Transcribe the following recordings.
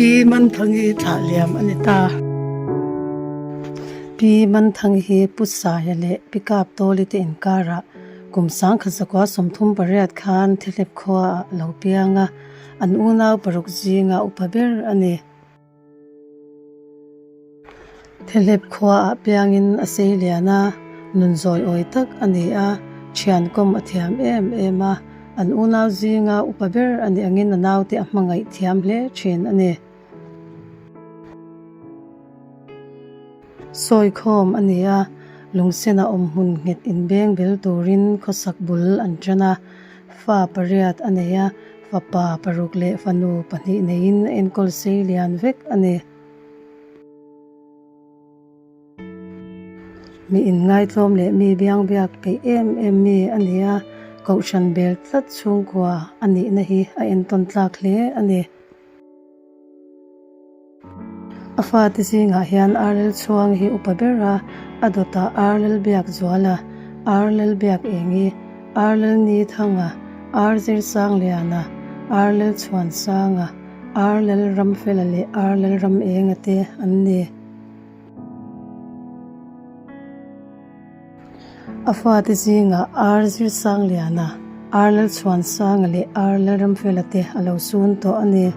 Pi Manthangi thlah liam a ni ta. Pi Manthangi hi Pu Saia leh Pi Kaptawli te inkarah kum 1938 khan Thihlep khuaah a lo piang a, an unau paruk zinga upa ber a ni. Thihlep khuaah piangin a sei lian a, nun zawi awi tak a ni a, thian kawm a thiam em em a, an unau zinga upa ber a nih angin a naute a hmangaih thiam hle thin a ni. Sawi khawm a ni a, lungsena awm hmun nghet inbeng bel turin khawsak bul an tan a, fa pariat a nei a, fapa paruk leh fanu pahnih neiin a enkawl sei lian vek a ni. Mi inngaitlawm leh mi biang biak peih em em mi a ni a, kohhran bel tlat chhungkua a nihna hi a entawn tlak hle a ni. A fate zingah hian Arlel chhuang hi upa ber a, a dawtah Arlel biak zual a, Arlel biak eng i, Arlel ni thang a, Arzir sang lian a, Arlel chhuan sang a, Arlel ram fela leh Arlel ram enga te an ni. A fate zingah Ar Zirsangliana, Ar Lalchhuansanga leh Ar Lalramfela te a lo sun tawh a ni.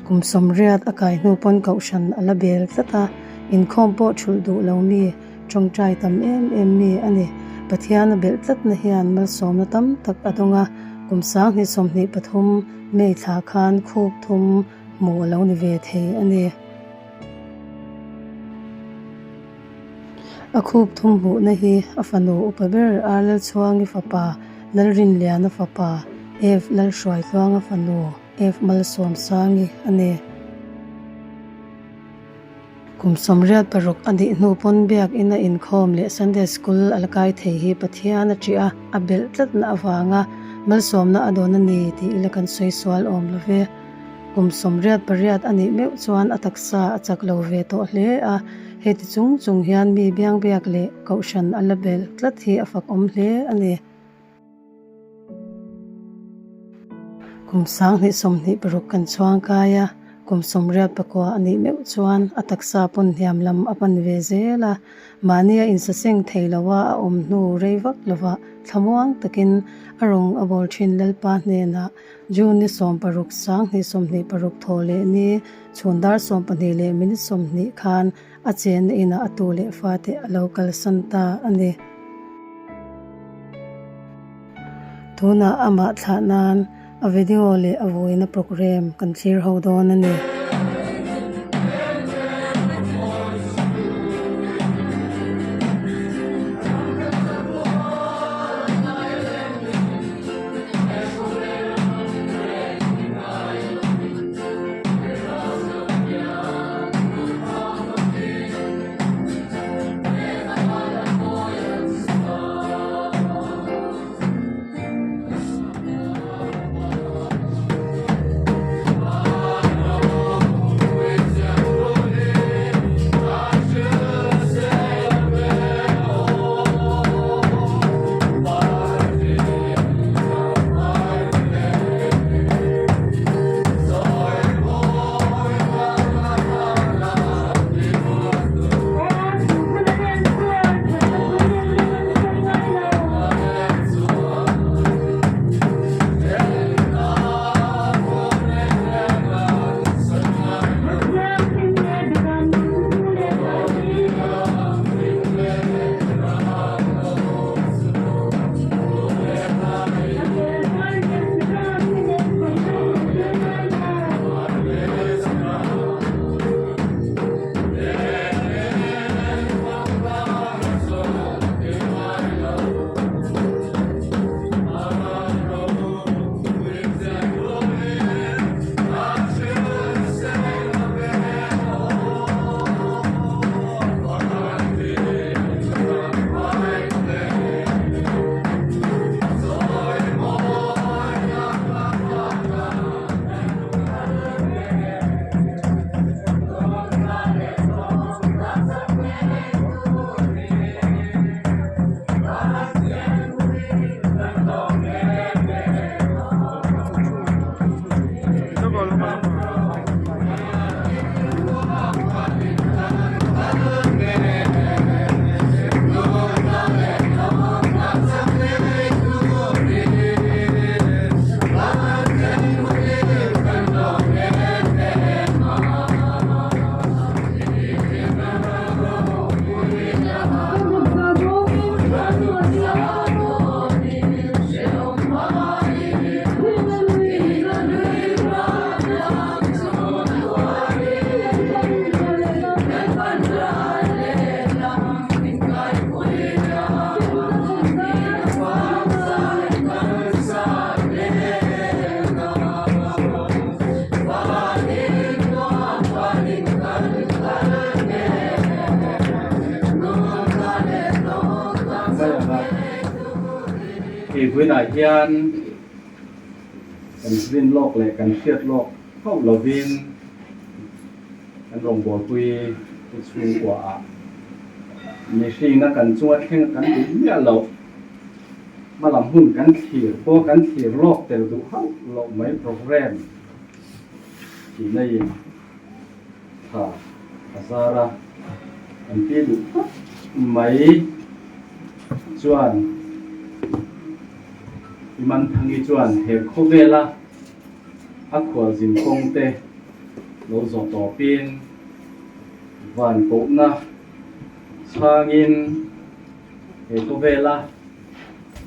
Kum sawmriat a kai hnu pawn kohhran a la bel tlat a, inkhawm pawh thulh duh lo mi, tawngtai tam em em mi a ni. Pathian a belh tlatna hian malsawmna tam tak a dawng a, kum 2023 May thla khan khup thum hmuh a lo ni ve thei a ni. A khup thum hmuhna hi a fanu upa ber Arlalchhuangi fapa Lalrinliana fapa F Lalhruaitluanga fanu F Malsawmsangi a ni. Kum 86 a nih hnu pawn biakin a inkhawm leh Sunday School a la kai thei hi Pathian a ṭih a, a belh tlatna avanga malsawmna a dawn a ni tih ila kan sawi sual awm lo ve. Kum 88 a nih meuh chuan a taksa a chak lo ve tawh hle a, heti chung chung hian mi biangbiak leh kohhran a la belh tlat hi a fakawm hle a ni. Kum 2026 kan chhuang kai a, kum 84 a nih meuh chuan a taksa pawn hniam lam a pan ve zel a, mahni a insaseng thei lo a, a awm hnu rei vak lovah thlamuang takin a rawng a bawl thin Lalpa hnenah June ni 16 2026 thaw leh ni chhun dar 12 leh minute 20 khan a chenna inah a tu leh fate a lo kalsan ta a ni. Tunah amah thlah nan a video leh a vuina program kan thlir ho dawn a ni. Vawiinah hian kan rin lawk leh kan hriat lawk hauh lovin kan rawngbawlpui te chhungkuaah mihringna kan chunga thleng kan duh miah loh hmalam hun kan thlir pawh kan thlir lawk tel duh hauh loh mai program tih naiin Tha a zar a, an ti duh tak mai chuan Imanthangi chuan he khawvela a khualzin kawng te lo zawh tawpin van kohna chhangin he khawvela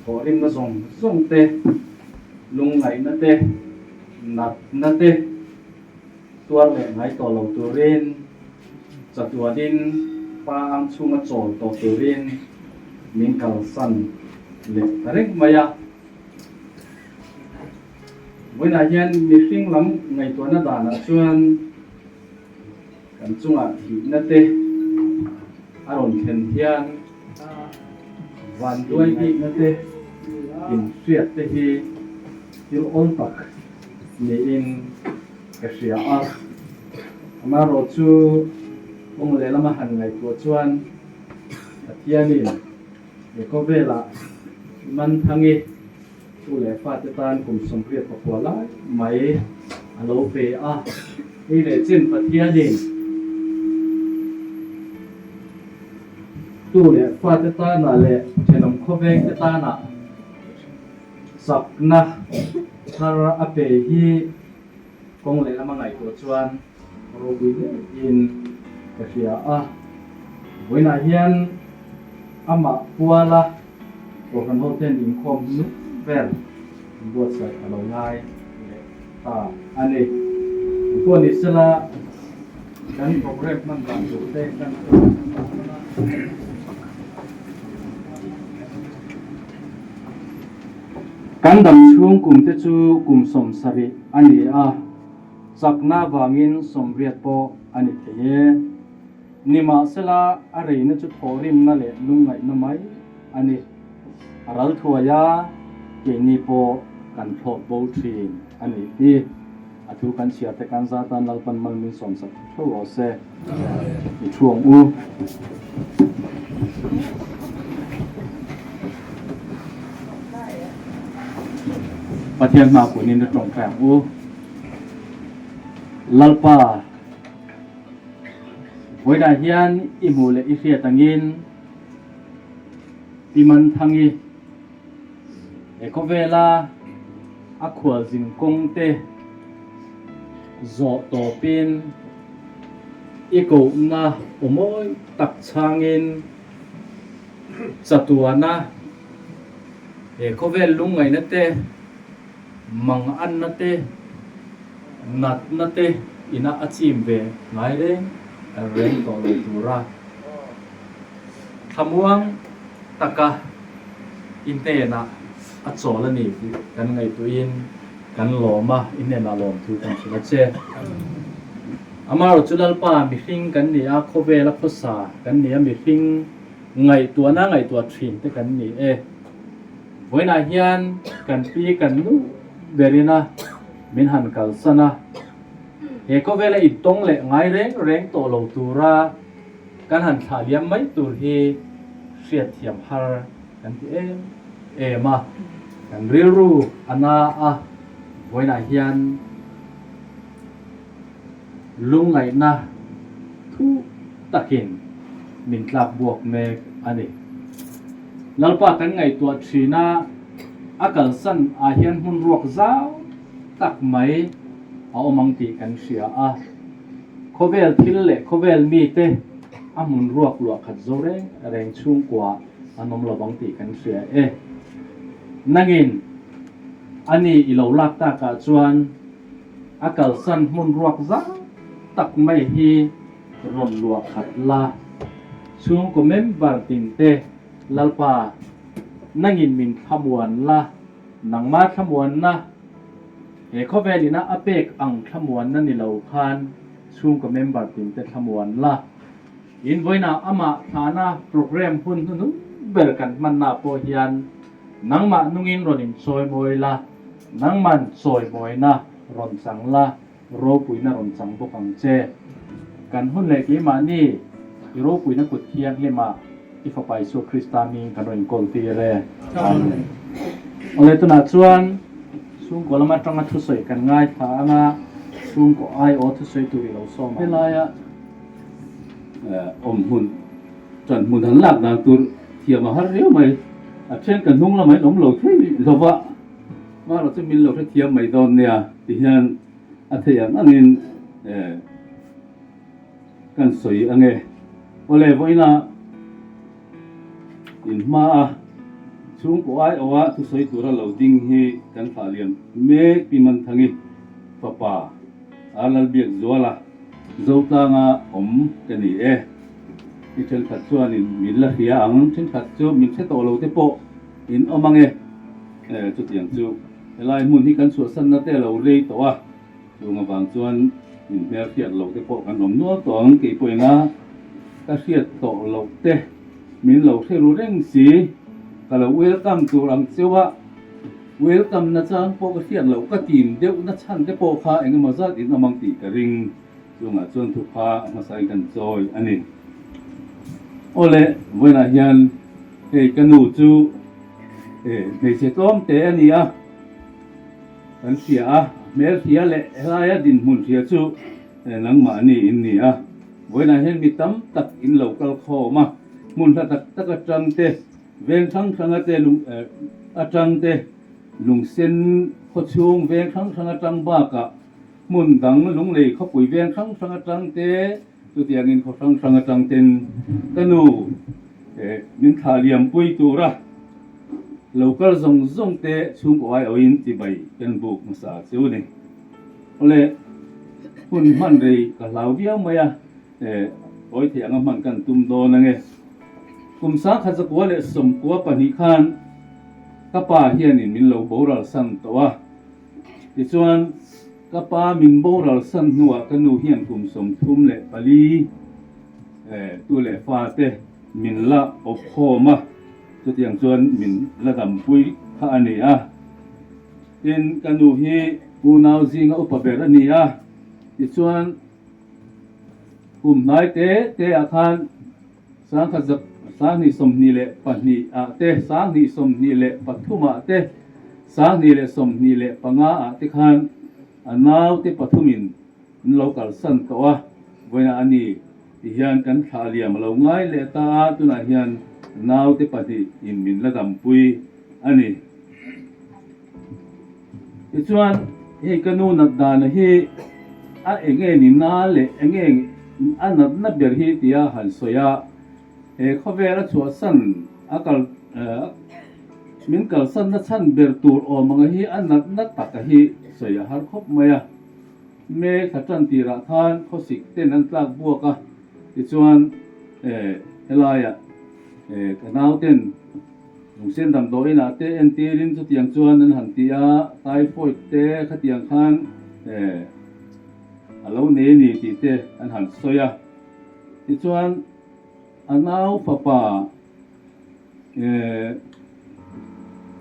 thawhrimna zawng zawng te, lungngaihna te, natna te, Tuar leh ngai tawh lo turin, chatuanin pa ang chhunga chawl tawh turin min kalsan leh ta reng mai a. Vawiinah hian mihring lam ngaihtuahna danah chuan kan chungah thihna te a rawn thlen hian vanduai bikna te inhriat te hi thil awl tak niin ka hria a. Amaherawh chu kawng lehlama han ngaihtuah chuan Pathianin he khawvelah Manthangi tu leh fate tan kum 89 lai mai a lo pe a. Hei leh chin Pathianin tu leh fate tanah leh thenawm khawvengte tanah Chakna thar a pe hi kawng lehlam a ngaihtuah chuan ropui hlein ka hria a. Vawiinah hian amah puala Kohhran hoten inkhawm hnung vel buatsaih a lo ngai leh ta a ni. Engpawh ni sela kan programme hman dan tur te kan Kan dam chhung kum te chu kum 70 a ni a, chakna vangin 80 pawh a ni thei e. Nimahsela, a reina chu thawhrimna leh lungngaihna mai a ni. A ral thuai a, keini pawh kan thlawk bo thin a nih hi. A thu kan chhiar te kan zat a, Lalpan mal min sawmsak theuh rawh se. I thu ang u. Pathian hma kunin i tawngtai ang u. Lalpa, vawiinah hian i hmuh leh i hriat angin Pi Manthangi he khawvela a khualzin kawng te zawh tawpin i kohna aw mawi tak chhangin chatuana he khawvel lungngaihna te, manganna te, natna te ina a chim ve ngai reng reng tawh lo tura thlamuang taka i hnenah a chawl a ni tih kan ngaihtuahin kan lawm a, i hnenah lawmthu kan hrilh a che. Amaherawh chu Lalpa mihring kan ni a, khawvela khawsa kan ni a, mihring ngaihtuahna ngaihtuah thin te kan ni e. Vawiinah hian kan pi kan nu berin a min han kalsan a, he khawvela intawng leh ngai reng reng tawh lo tura kan han thlah liam mai tur hi hriatthiam har kan ti em em a, kan rilru a na a, vawiinah hian lungngaihna thu takin min tlak buak mek a ni. Lalpa kan ngaihtuah thin a, a kalsan ah hian hmun ruak zau tak mai a awm ang tih kan hria a. Khawvel thil leh khawvel mite a hmun ruak luah khat zo reng reng chhungkua an awm lo vang tih kan hria e. Nangin a ni i lo lak takah chuan a kalsan hmun ruak zau tak mai hi rawn luah khat la. Chhungkaw member tinte Lalpa, nangin min thlamuan la, nangma thlamuanna He khawvel ina a pek ang thlamuanna ni lo khan chhungkaw member tinte thlamuan la. In vawiinah amah thlahna program hun hnuhnung ber kan hmanna pawh hian Nangmah nungin rawn inchawimawi la, nangman chawimawina rawn chang la, ropuina rawn chang bawk ang che. Kan hun leh keimahni i ropuina kut thianghlimah i Fapa Isua Krista ming kan rawn inkawl tir e. Amen. Awle tunah chuan chhungkaw lam atanga thusawi kan ngaithla anga chhungkaw aiawh thusawi tur i lo sawm ang. Helaia awm hmun Ṭan hmun han lak dan tur thiam a har riau mai. A ṭhen ka hnung lamah in awm lo thei lo va, marawh chu min lo hrethiam mai dawn nia ti hian a theih ang angin kan sawi ang e. Awle vawiina in hma a chhungkaw aiawha thusawi tura lo ding hi kan thlah liam mek Pi Manthangi fapa Arlalbiakzuala Zotlanga awm ka ni e. I thenkhat chuanin min la hria ang, thenkhat chu min hre tawh lo te pawh in awm ang e. Chutiang chu helai hmun hi kan chhuahsanna te a lo rei tawh a, chung avang chuan min hmel hriat lo te pawh kan awm nual tawh ang. Kei pawhin ka hriat tawh loh te min lo hre ru reng si, ka lo welcome tur ang cheu a. Welcome na chang pawh ka hriat loh ka tim deuh na chhan te pawh kha eng emaw zat in awm ang tih ka ring. Chungah chuan thu kha a hmasa in kan chawi a ni. Awle, vawiinah hian hei ka nu chu hmeichhe tlawm te a ni a, kan hria a, hmel hria leh helaia dinhmun hria chu nangmahni in ni a. Vawiinah hian mi tam tak in lo kal khawm a, hmun hla tak tak atang te, Veng hrang hranga te lung atang te lungsen khawchhung veng hrang hrang atang bakah hmun dang lunglei khawpui veng hrang hrang atang te chutiangin khaw hrang hrang atang ten ka nu min thlah liampui tura lo kal zawng zawng te chhungkaw aiawhin chibai kan buk hmasa chu ni. Awle hun hman rei ka hlau viau mai a. Awi thei anga hman kan tum dawn ange. Kum 1992 khan ka pa hianin min lo boral san tawh a. Tichuan ka pa min boral san hnuah ka nu hian kum 34 tu leh fa te min la awp khawm a, chutiang chuan min la dampui kha a ni a. Tin, ka nu hi unau zinga upa ber a ni a, tichuan Kum hnai te te ah khan 1922 ah te, 1923 ah te, 1925 ah te khan a naute pathumin an lo kalsan tawh a, vawiinah a ni ti hian kan thlah liam a lo ngai leh ta a, tunah hian naute pahnih in min la dampui a ni. Tichuan, hei ka nu nat dana hi a eng nge ni na leh eng nge a natna ber hi tia han sawi a, he khawvel a chhuahsan a kal min kalsanna chhan ber tur awm anga hi a natna taka hi sawi a har khawp mai a. Me thla tan tirah khan khawsik ten an tlak buak a, tichuan helaiah ka nauten Lungsen damdawiin ah te entirin chutiang chuan an han ti a, typhoid te khatiang khan a lo nei a ni tih te an han sawi a. Tichuan a nau fapa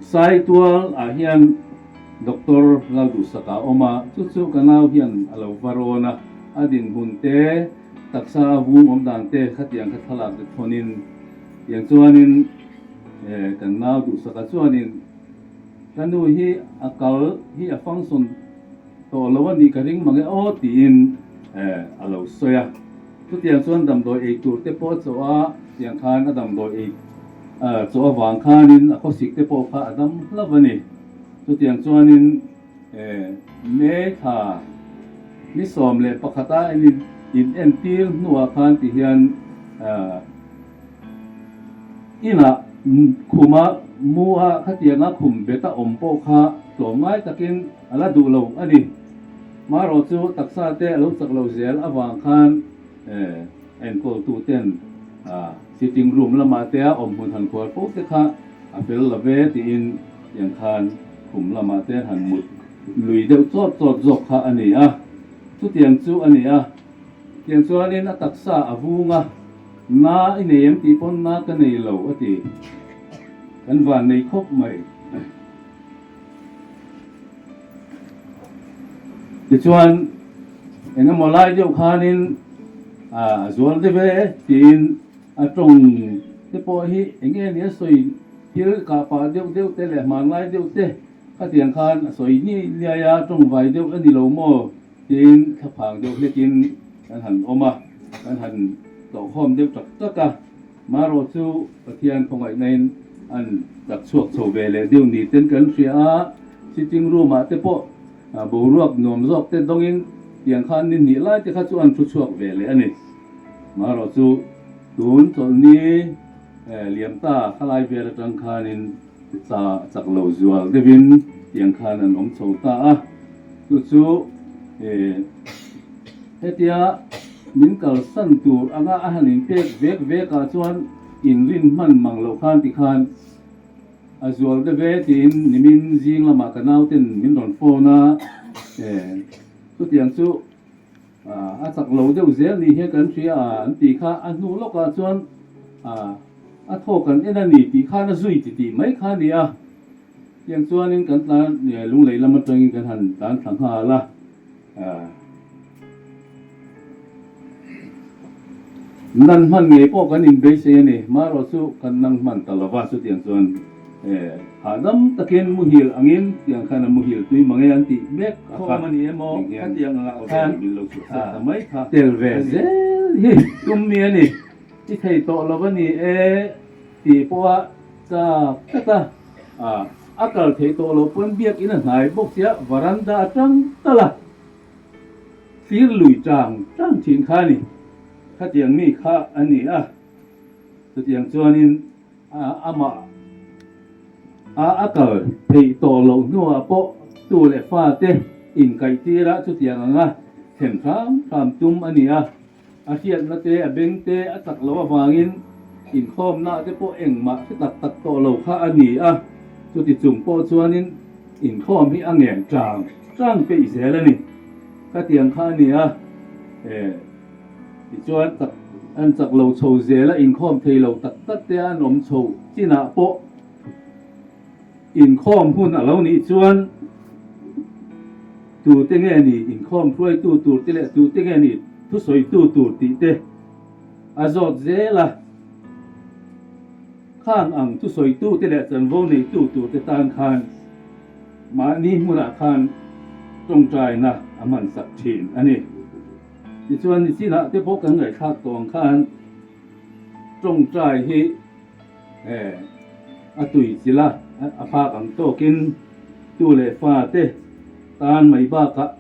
Saitual ah hian Doctor Lalduhsaka a awm a, chu chu ka nau hian a lo va rawn a, a dinhmun te taksa a vung awm dan te khatiang kha thlalak te thawnin Tiang chuanin kan nau duhsaka chuanin ka nu hi a kal hi a function tawh lo a nih ka ring mang e aw tiin a lo sawi a. Chutiang chuan damdawi ei tur te pawh a chawh a, tiang khan a damdawi ei chawh avang khanin a khawsik te pawh kha a dam hlauh a ni. Chutiang chuanin May thla ni 11 a inentir hnuah khan ti hian Inah khuma mu a khatianga khum bet a awm pawh kha tlawmngai takin a la duh lo a ni. Marawh chu taksa te a lo chak lo zel avang khan enkawltu ten sitting room lamah te a awm hmun han khuar fo te kha a fel lo ve tiin tiang khan khum lamah te han mut lui deuh chawt chawt zawk kha a ni a. Chutiang chu a ni a. Tiang chuanin a taksa a vung a, Na i nei em tih pawn na ka nei lo a ti. Kan van nei khawp mai. Tichuan eng emaw lai deuh khanin a zual deuh e tiin a tawng te pawh hi eng nge ni a sawi thil kah pah deuh deuh te leh hmanlai deuh te khatiang khan a sawi ni niai a, tawngvai deuh a ni lo maw tiin thlaphang deuh hlekin kan han awm a, kan han tlawhkhawm deuh tak tak a. Marawh chu Pathian khawngaihnain an chak chhuak chho ve leh deuh ni ten kan hria a, sitting room ah te pawh boruak nuam zawk te dawngin tiang khan ni hnih lai te kha chu an thu chhuak ve leh a ni. Marawh chu tun chawlhni liam ta khalai vel atang khanin cha chak lo zual deuhin tiang khan an awm chho ta a, chu chu hetia min kalsan tur anga a han inpek vek vek ah chuan inrin hman mang loh khan tikhan a zual deuh e tiin nimin zing lamah ka nauten min rawn phone a, chutiang chu A chak lo deuh zel ni hian kan hria a an tih kha a hnu lawkah chuan a thaw kan en a ni tih khan a zui ti tih mai kha a ni a. Tiang chuanin kan tlan lunglei lam atangin kan han tlan thla nghal a. Nan hman ngei pawh kan inbeisei a ni. Marawh chu kan nang hman ta lova chutiang chuan hahdam takin muhil angin tiang khan a muhil tui mange an tih mek a kha eng hian khawvel min lo chhuahsak ta mai kha tel ve zel hi tum mi a ni i thei tawh lo a ni e tih pawha chak tlat a a kal thei tawh loh pawn biakin a hnai bawk sia varanda atang tal a. Thlir lui tang tang thin kha a ni. Khatiang mi kha a ni a, chutiang chuanin amah a a kal theih tawh loh hnuah pawh tu leh fate inkaihtir a chutiang anga thlen hram hram tum a ni a. A hriatna te, a beng te a chak loh avangin inkhawmna te pawh engmah hre tak tak tawh lo kha a ni a, chuti chung pawh chuanin inkhawm hi a ngen tang tang peih zel a ni. Khatiang kha a ni a, eh tichuan chak an chak lo chho zel a, inkhawm thei lo tak tak te an awm chho chinah pawh inkhawm hun a lo nih chuan Tute nge ni inkhawm hruaitu tur te leh tute nge ni thusawitu tur tih te a zawt zel a. Khang ang thusawitu te leh chanvo neitu tur te tan khan mahni hmunah khan tawngtaina a hmansak thin a ni. Tichuan nichinah te pawh kan ngaihthlak tawh ang khan tawngtai hi A tui chilh a, a phak ang tawkin tu leh fa te tan mai bakah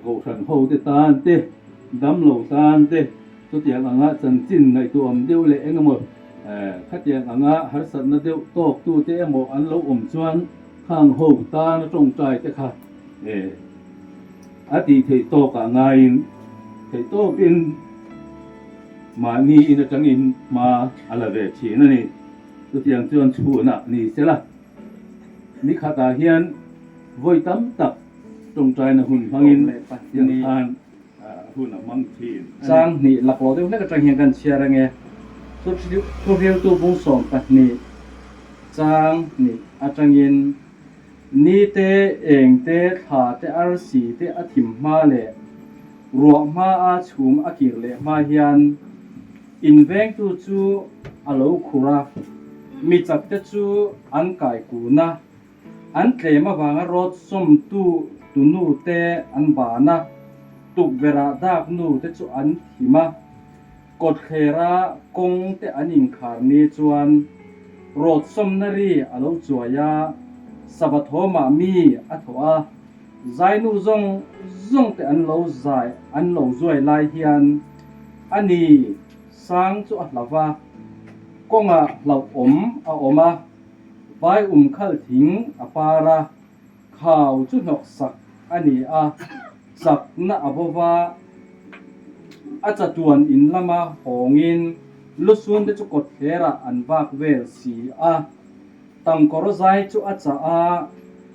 kohhran ho te tan te, damlo tan te chutiang anga chanchin ngaihtuahawm deuh leh eng emaw khatiang anga harsatna deuh tawk tu te emaw an lo awm chuan khang ho tan a tawngtai te kha a tih theih tawkah ngaiin theih tawkin Mahni in atangin hma a la ve thin a ni. Chutiang chuan chhunah ni se la, ni khatah hian vawi tam tak tawngtaina hun hmangin tiang khan hun a hmang thin a ni. Chang hnih laklawh deuh hlek atang hian kan chhiar ange. Thuhriltu bung 12 chang hnih atangin ni te, eng te, thla te, arsi te a thim hma leh Ruah hmaa chhum a kir leh hma hian invengtu chu a lo khur a, mi chakte chu an kai kun a, an tlem avanga rawt sawmtu tunu te an ban a, tukverhah dak nu te chu an thim a, kawtthlera kawng te an inkhar ni chuan rawt sawmna ri a lo chuai a, savathawmah mi a thawh a. Zainu zawng zawng te an lo zai an lo zuai lai hian a ni sang chu a hlau va, kawngah hlauhawm a awm a, vai um khal thing a par a, khau chu hnawk sak a ni a, chakna a bo va, a chatuan in lama hawngin lusun te chu kawtthlerah an vak vel si a. Tangkawr zai chu a chah a,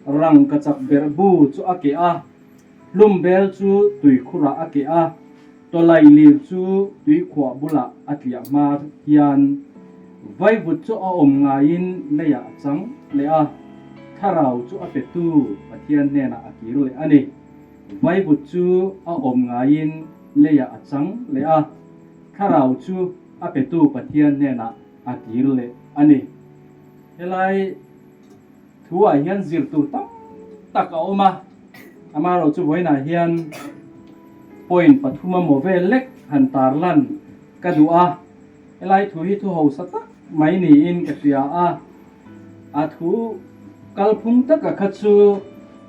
rangkachak berh bu chu a keh a, hlumbel chu tuikhurah a keh a, tawlai lir chu tuikhuah bulah a tliah hma hian Vaivut chu a awm ngaiin leiah a chang leh a, thlarau chu a petu Pathian hnenah a kir leh a ni. Vaivut chu a awm ngaiin leiah a chang leh a, thlarau chu a petu Pathian hnenah a kir leh a ni. Helai thuah hian zir tur tam tak a awm a, amaherawhchu chu vawiinah hian point pathuma maw vel lek han tarlan ka duh a. Helai thu hi thu hausa tak mai niin ka hria a, a thu kalphung taka kha chu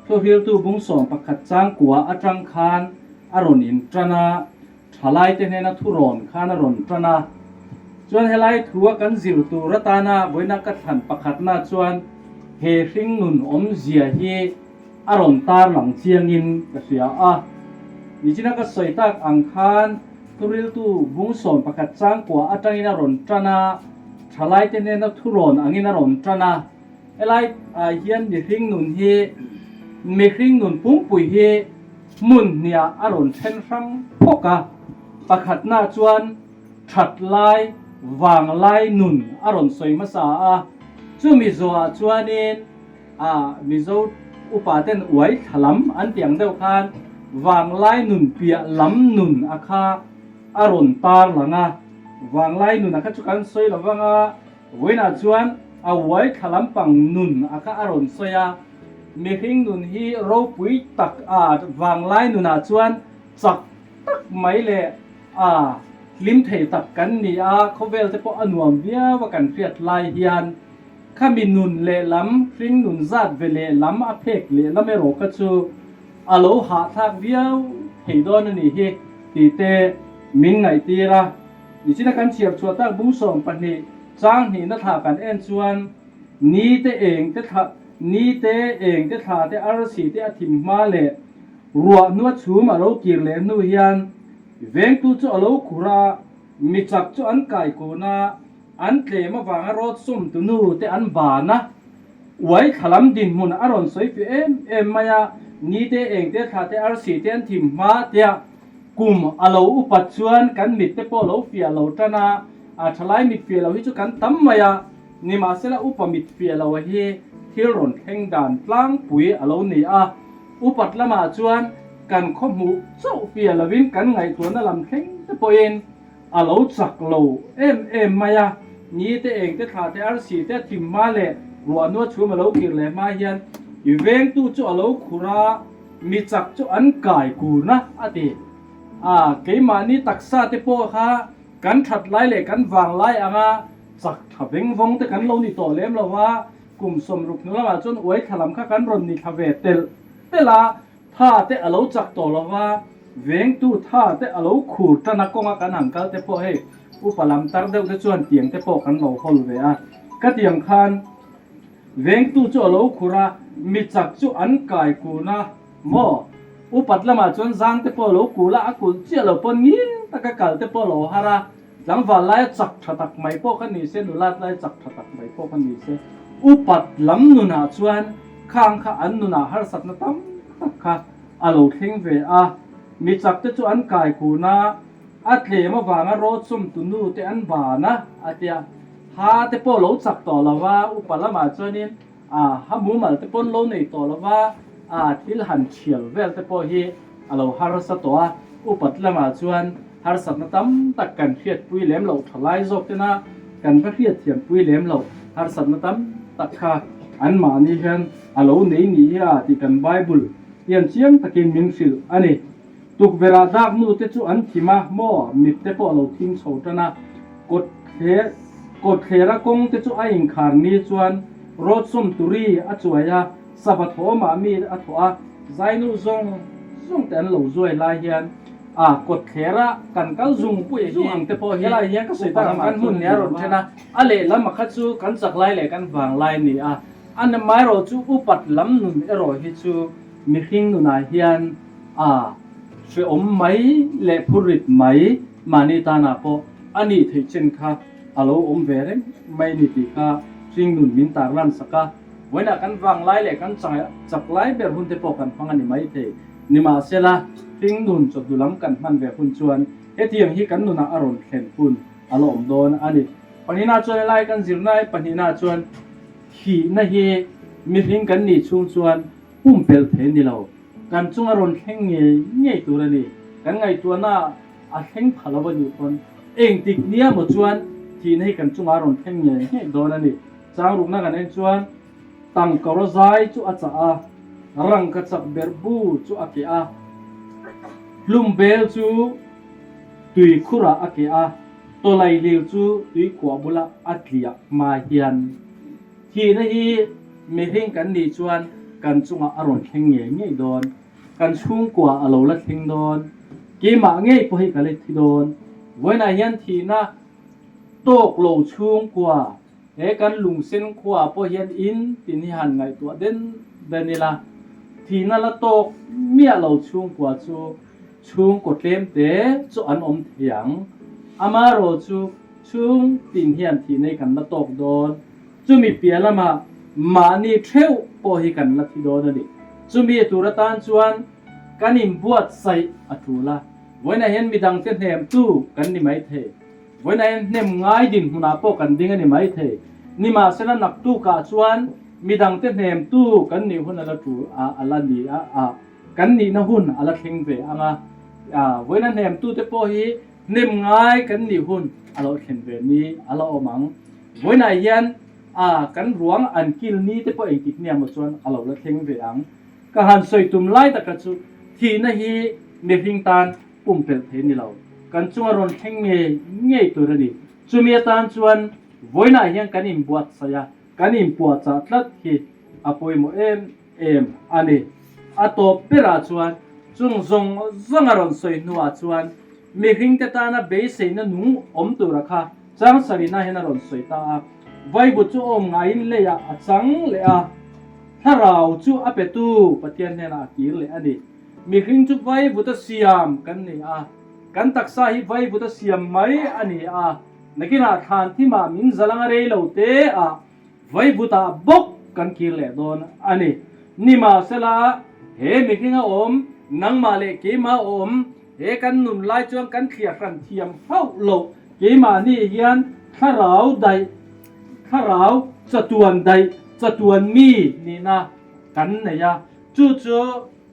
thuhriltu bungsawm pakhat changkua atang khan a rawn intan a, Thalaite hnena thurawn khan a rawn tan a. Chuan helai thua kan zir tur atana vawiina ka thlan pakhatna chuan he hringnun awmzia hi a rawn tarlang chiangin ka hria a. Nichina ka sawi tak ang khan thuriltu bungsawm pakhat changkua atangin a rawn tan a, thalaite hnena thurawn angin a rawn tan a. Helai ah hian mihring nun hi mihring nun pumpui hi hmun hniah a rawn then hrang phawk a, pakhatna chuan that lai vang lai nun a rawn sawi hmasa a, chumi zawhah chuanin a Mizo upa ten uai thla lam an tih ang deuh khan vang lai nun piah lam nun a kha a rawn tar lang a, vang lai nun a kha chu kan sawi lo vang a. Vawiinah chuan a uai thla lampang nun a kha a rawn sawi a, mihring nun hi ropui tak a vanglai nunah chuan chak tak mai leh a hlim thei tak kan ni a, khawvel te pawh a nuam viau a kan hriat lai hian khami nun lehlam hring nun zat ve lehlam a phek lehlam erawh kha chu a lo hahthlak viau thei dawn a nih hi tih te min ngaihtir a. Nichina kan chhiar chhuah tak bung 12 chang hnihna thla kan en chuan ni te eng te thla ni te eng te thla te arsi te a thim hma leh ruah hnua chhum a lo kir leh hnu hian vengtu chu a lo khur a, mi chak chu an kai kun a, an tlem avanga rawt sawm tu nu te an ban a, uai thla lam dinhmun a rawn sawi fiah em em mai a, ni te eng te thla te arsi te an thim hma tia Kum a lo upat chuan kan mit te pawh lo fiah lo tan a, a thalai mit fiah lo hi chu kan tam mai a, nimahsela upa mit fiah lo a hi thil rawn thleng dan tlangpui a lo ni a, upat lamah chuan kan khaw hmuh chauh fiah lovin kan ngaihtuahna lam thleng te pawhin a lo chak lo em em mai a, ni te eng te thla te arsi te thim hma leh ruahnua chhum a lo kir leh hma hian i vengtu chu a lo khur a. Mi chak chu an kai kurna a ti. A, keimahni taksa te pawh kha kan that lai leh kan vang lai anga chak tha veng vawng te kan lo ni tawh lem lo va, kum 60 hnu lamah chuan uai thla lam kha kan rawn ni thla ve telh telh a, tha te a lo chak tawh lo va, vengtu tha te a lo khur tan a kawnga kan han kal te pawh hei upa lam tar deuh te chuan tiang te pawh kan lo hawl ve a, ka tiang khan Vengtu chu a lo khur a, mi chak chu an kai kun a, maw? Upat lamah chuan zang te pawh a lo kul a, a kulh chiah lo pawn ngil taka kal te pawh a lo har a, tlangval laia chak tha tak mai pawh kha ni se, nulat laia chak tha tak mai pawh kha ni se, upat lam nunah chuan khang kha an nunah harsatna tam tak kha a lo thleng ve a, mi chak te chu an kai kun a, a tlem avanga rawt sawmtu nu te an ban a, a ti a. Ha te pawh lo chak tawh lo va, upa lamah chuanin a ha mumal te pawn lo nei tawh lo va, a thil han thial vel te pawh hi a lo harsa tawh a, upat lamah chuan harsatna tam tak kan hriatpui lem loh tha lai zawk tena kan va hriatthiampui lem loh harsatna tam tak kha anmahni hian a lo nei ni hi a tih kan Bible hian chiang takin min hrilh a ni. Tukverhah dak nu te chu an thim a, maw mit te pawh a lo thim chho tan a, kawt thler kawt thlera kawng te chu a inkhar ni chuan rawt sawm turi a chuai a, sava thawmah mi a thawh a, zainu zawng zawng te an lo zuai lai hian a kawt thlera kan kal zung pui zung ang te pawh hi helai hian ka sawi tak ang kan hmun nia rawn then a, a lehlam a kha chu kan chak lai leh kan vang lai a ni a, a namaerawh chu upat lam nun erawh hi chu mihring nunah hian A hreawm mai leh phurrit mai mahni tanah pawh a nih theih chen kha a lo awm ve reng mai ni tih kha hringnun min tarlan sak a. Vawiinah kan vang lai leh kan chak lai ber hun te pawh kan hmang a ni mai thei. Nimahsela, hringnun chawhnu lam kan hman ve hun chuan hetiang hi kan nunah a rawn thlen hun a la awm dawn a ni. Pahnihna chuan helai kan zirna hi pahnihna chuan thihna hi mihring kan nih chhung chuan pumpelh thei a ni lo. Kan chunga rawn thleng ngei ngei tur a ni. Kan ngaihtuahna a thleng pha lo a nih pawn engtik nia maw chuan thihna hi kan chungah a rawn thleng ngei ngei dawn a ni. Changrukna kan en chuan tangkawra zai chu a chah a, rangka chak berh bu chu a keh a, hlum bel chu tuikhurah a keh a, tawlailir chu tuikhuah bula a tliah hma hian thihna hi mihring kan nih chuan kan chungah a rawn thleng ngei ngei dawn. Kan chhungkua a lo la thleng dawn, keimah ngei pawh hi ka la thi dawn. Vawiinah hian thihna tawk lo chhungkua he kan lungsen khua pawh hian in tin hi han ngaihtuah den den ila, thihna la tawk miah lo chhungkua chu chhungkaw tlem te chu an awm thei ang. Amaherawh chu chhung tin hian thihna hi kan la tawk dawn. Chumi piah lamah mahni theuh pawh hi kan la thi dawn a ni. Chumi tur atan chuan kan inbuatsaih a tul a, vawiinah hian midangte hnemtu kan ni maithei. Vawiinah hian hnem ngai dinhmunah pawh kan ding a ni maithei. Nimahsela naktukah chuan midangte hnemtu kan nih hun a la tul a, a la ni a, a kan nihna hun a la thleng ve ang a. Vawiina hnemtute pawh hi Hnem ngai kan nih hun a lo thlen ve ni a la awm ang. Vawiinah hian a kan ruang an kil ni te pawh engtik nia maw chuan a lo la thleng ve ang. Ka han sawi tum lai taka chu thihna hi mihring tan pumpelh thei ni lo. Kan chunga rawn thleng ngei ngei tur a ni. Chumi atan chuan vawiinah hian kan inbuatsaih a, kan inpuahchah tlat hi a pawimawh em em a ni. A tawp berah chuan chung zawng zawng a rawn sawi hnuah chuan mihringte tana beiseina nung awm tura kha chang sarihna hian a rawn sawi ta a. Vaibut chu awm ngaiin leiah a chang leh a, thlarau chu a petu Pathian hnenah a kir leh a ni. Mihring chu vaibuta siam kan ni a, kan taksa hi vaibuta siam mai a ni a, nakinah thlan thimah min zalanga rei lo te ah Vaivutah bawk kan kir leh dawn a ni. Nimahsela, he mihringa awm, nangmah leh keimah awm, he kan nun lai chuan kan thliah hran thiam hauh loh. Keimahni hian thlarau daih, thlarau chatuan daih, chatuan mi nihna kan nei a. Chu chu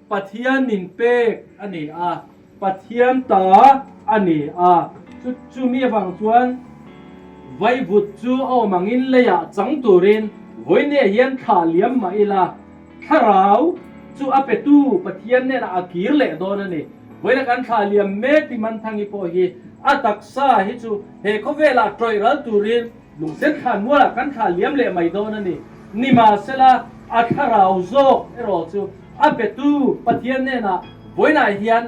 Pathian min pek a ni a, Pathian ta a ni a. Chu chumi avang chuan vaivut chu a awm angin leiah chang turin vawinia hian thla liam mah ila, thlarau chu a petu Pathian hnenah a kir leh dawn a ni. Vawiina kan thla liam mek ti Manthangi pawh hi a taksa hi chu he khawvelah tawih ral turin Lungsen thlan mualah kan thlah liam leh mai dawn a ni. Nimahsela, a thlarau zawk erawh chu a petu Pathian hnenah vawiinah hian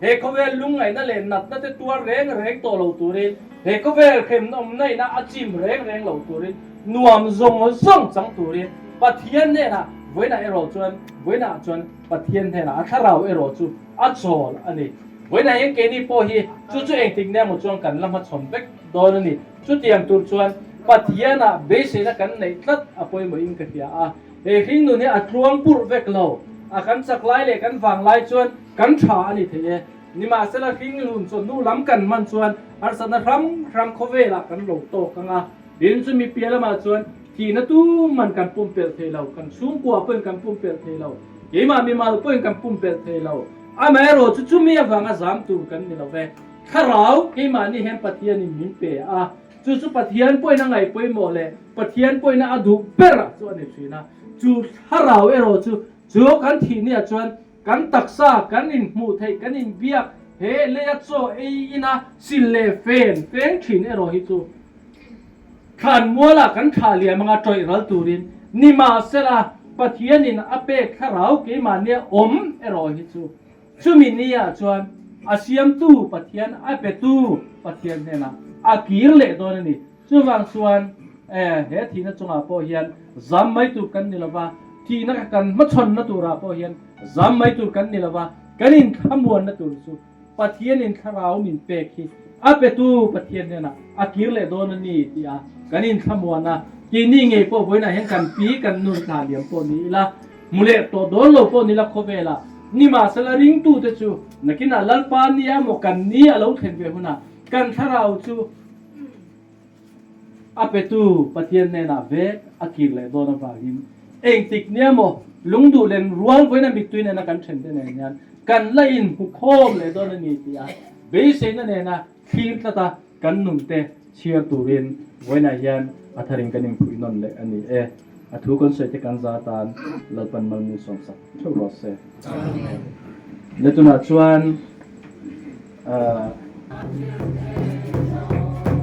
he khawvel lungngaihna leh natna te tuar reng reng tawh lo turin, he khawvel hremna ina a chim reng reng lo turin, nuam zawng zawng chang turin Pathian hnenah vawiinah erawh chuan vawiinah chuan Pathian hnenah a thlarau erawh chu a chawl a ni. Vawiinah hian keini pawh hi chu chu engtik nia maw chuan kan la hmachhawn vek dawn a ni. Chutiang tur chuan Pathianah beiseina kan neih tlat a pawimawhin ka hria a. He hringnun hi a tluang purh vek lo. A kan chak lai leh kan vang lai chuan kan tha a ni thei e. Nimahsela hringnun chawhnu lam kan hman chuan harsatna hrang hrang khawvelah kan lo tawk ang a. Tin, chumi piah lamah chuan thihna tuman kan pumpelh thei lo, kan chhungkua pawhin kan pumpelh thei lo, keimah mimal pawhin kan pumpelh thei lo. Amaherawhchu chumi avanga zam tur kan ni lo ve. Thlarau keimahni hian Pathianin min pe a, chu chu Pathian pawhin a ngaih pawimawh leh Pathian pawhin a duh ber ah chu a ni thin a. Chu thlarau erawh chu chu kan thih ni ah chuan kan taksa kan inhmuh theih, kan inbiak he leia chaw ei ina sil leh fen feng thin erawh hi chu thlan mualah kan thlah liam anga tawih ral turin nimahsela Pathianin a pek thlarau keimahnia awm erawh hi chu Chumi niah chuan a siamtu Pathian, a petu Pathian hnenah a kir leh dawn a ni. Chuvang chuan he thihna chungah pawh hian zam mai tur kan ni lova, thihna kan hmachhawnna turah pawh hian zam mai tur kan ni lova, kan inthlamuanna tur chu Pathianin thlarau min pek hi a petu Pathian hnenah a kir leh dawn a ni tih a kan inthlamuan a. Keini ngei pawh vawiinah hian kan pi kan nu thla liam pawh ni ila, Hmu leh tawh dawn lo pawh ni la khawvelah nimahsela ringtute chu nakinah Lalpa nia maw kan ni a lo thlen ve hunah kan thlarau chu A petu Pathian hnenah vek a kir leh dawn avangin engtik nia maw lungduh len rual vawiina mittui nena kan thente nen hian kan la inhmu khawm leh dawn a ni tih a beiseina nena thlir tlat a kan nunte chhiar turin vawiinah hian a tharin kan inphuih nawn leh a ni e. A thu kan sawi te kan za atan Lalpan Malmi sawmsak theuh rawh se. Le tunah chuan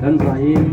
kan zaiin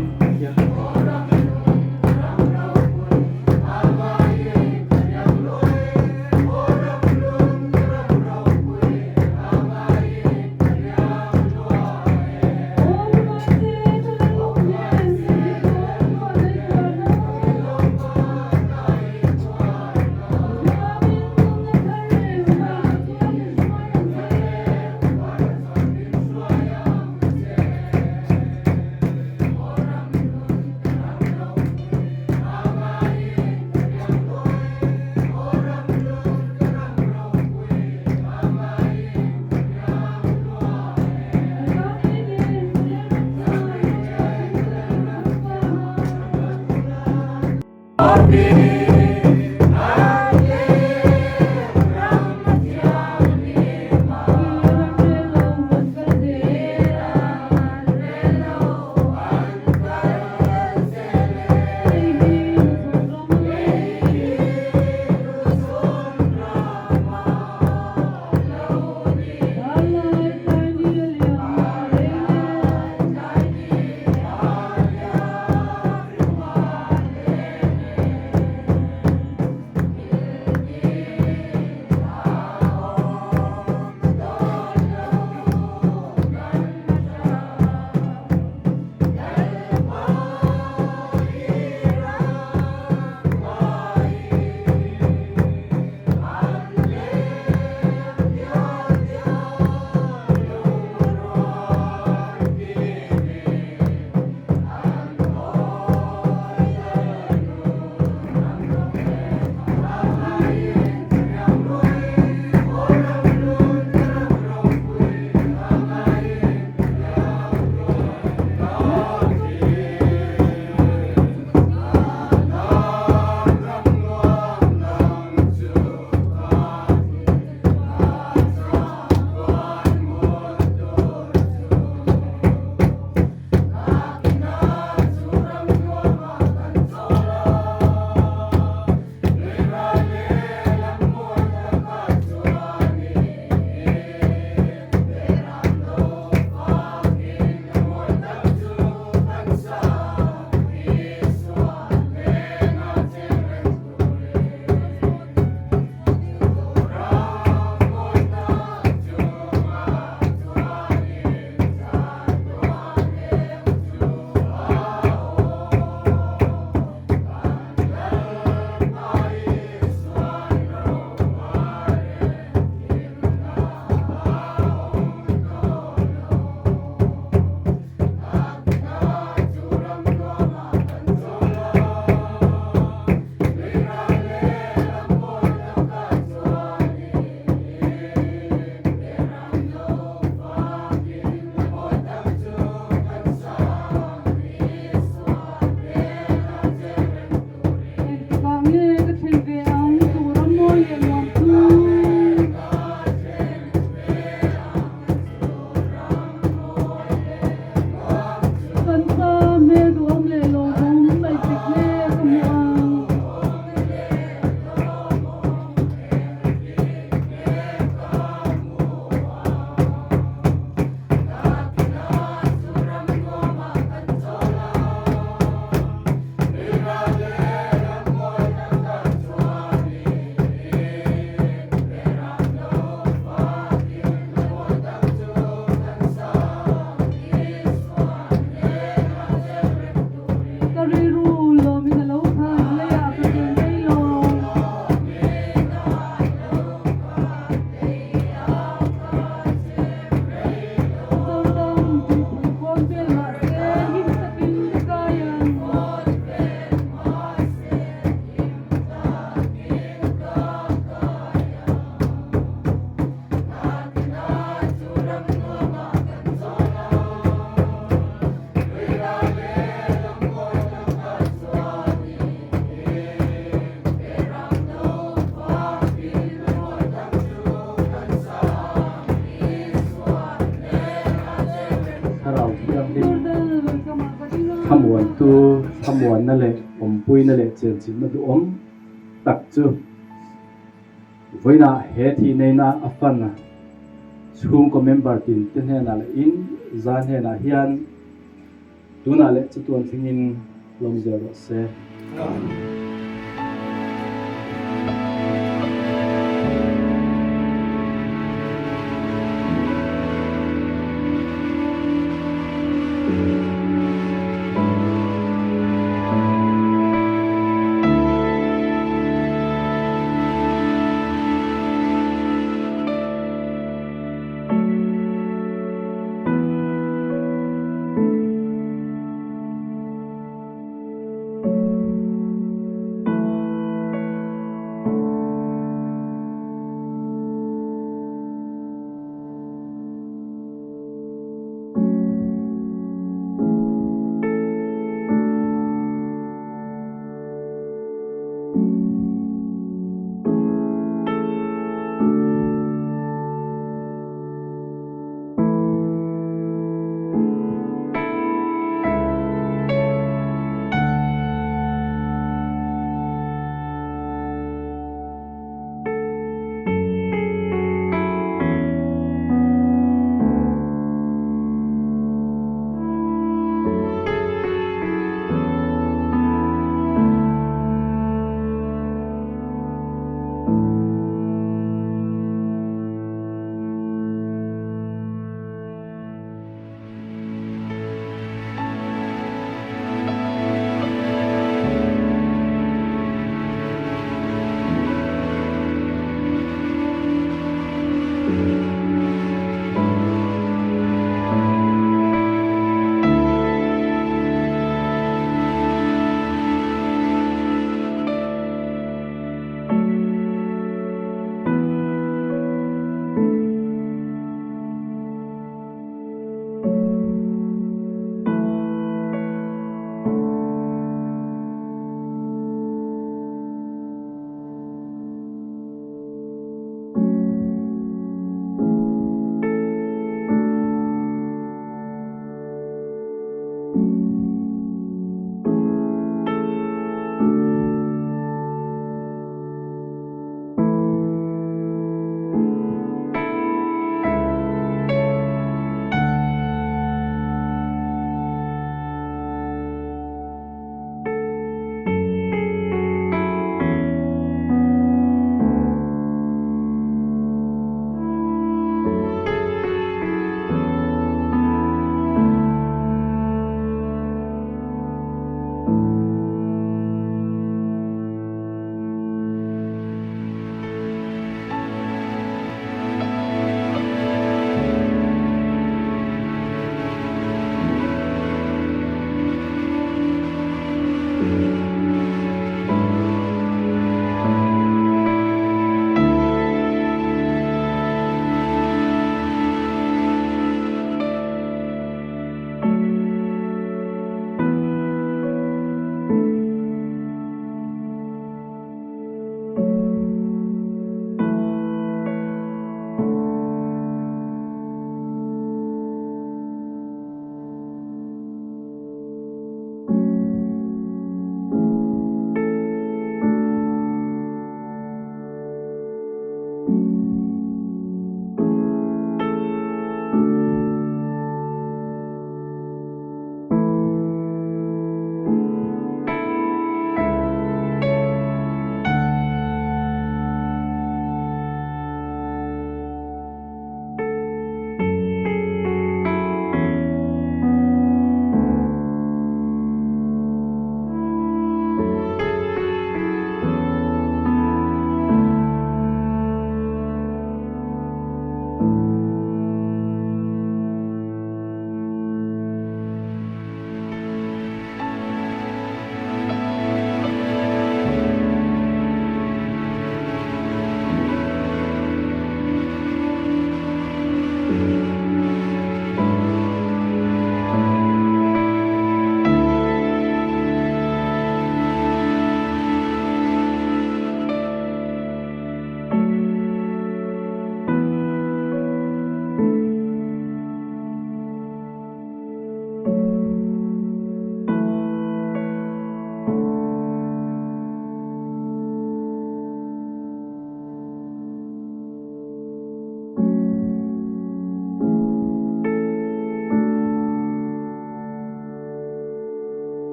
thlamuantu thlamuanna leh awmpuina leh chenchilhna duhawm tak chu vawiinah he thihneihna a fan a, chhungkaw member tin te hnenah leh in zan hnenah hian tunah leh chatuan thlengin lawm zel rawh se. Amen.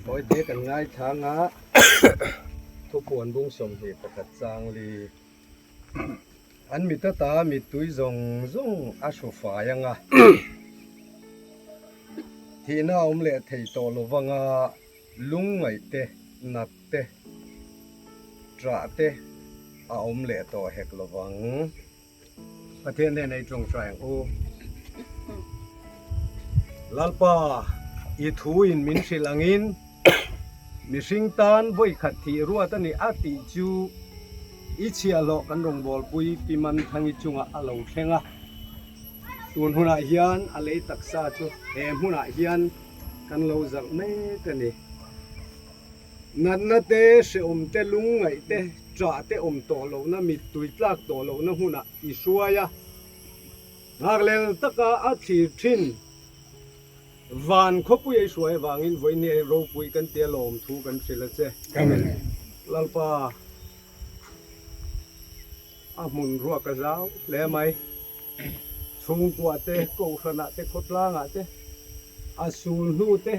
Tawite kan ngaithlang a, thupuan bung 21 changli. An mit ata mittui zawng zawng a hru fai ang a, thihna a awm leh thei tawh lo vang a, lungngaih te, nat te, ṭah te a awm leh tawh hek lo vang. Pathian hnenah i ṭawngṭai ang u. Lalpa, i thuin min hrilh angin mihring tan vawikhat thih ruat a ni a tih chu i chhiahhlawh kan rawngbawlpui Pi Manthangi chungah a lo thleng a. Tun hunah hian a lei taksa chu he hmunah hian kan lo zalh mek a ni. Natna te, hrehawm te, lungngaih te, ṭah te awm tawh lohna, mittui tlak tawh lohna hmunah i hruai a. Nghakhlel taka a thlir ṭhin. Van khawpui a i hruai avangin vawiin hi ropui kan tia lawm thu kan hrilh a che. Lalpa, a hmun ruak a zau hle mai. Chhungkuah te, Kohhranah te, khawtlangah te, a sul hnu te,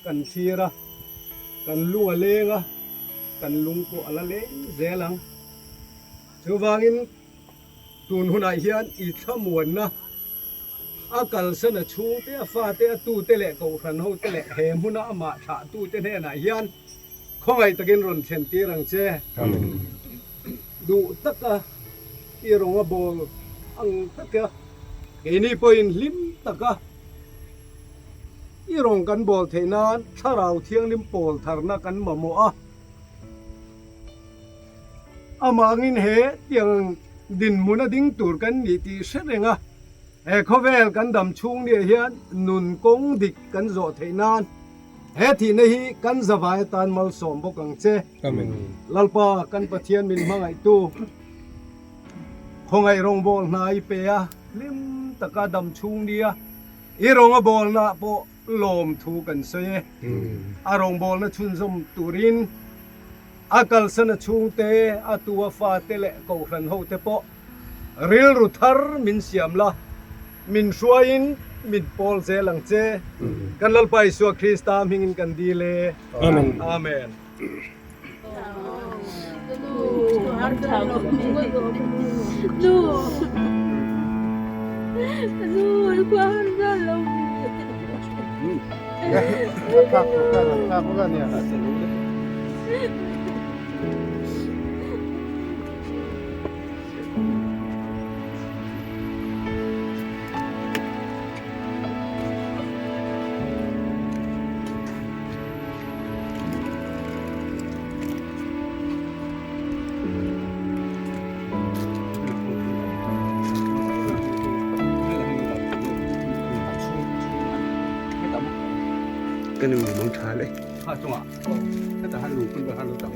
Kan thlir a, kan lung a leng a, kan lung pawh a la leng zel ang. Chuvangin tun hunah hian i thlamuanna a kalsan a chhungte, a fate, a tute leh kohhran hote leh he hmuna amah thlahtute hnenah hian khawngaih takin rawn thlen tir ang che. Duh taka i rawnga bawl ang taka keini pawhin hlim taka I rawn kan bawl theih nan Thlarau Thianghlim pawl tharna kan mamawh a. Amangin he tiang dinhmun a ding tur kan nih tih hre reng a, he khawvel kan dam chhung nia hian nun kawng dik kan zawh theih nan he thihna hi kan zavai atan malsawm bawk ang che. Lalpa kan Pathian min hmangaihtu khawngaih rawngbâwl hna i pe a, hlim taka dam chhung nia I rawng a bawlna pawh lawm thu kan sawi e. A rawngbawlna chhunzawm turin a kalsan a chhungte, a tu a fate leh kohhran hote pawh rilru thar min siam la, min hruaiin min pawl zel ang che. Kan Lalpa Isua Krista hmingin kan dil e. Amen. Amen. Ka nu mang tha le. Ha chunga. Heta han lung phun han lo tak.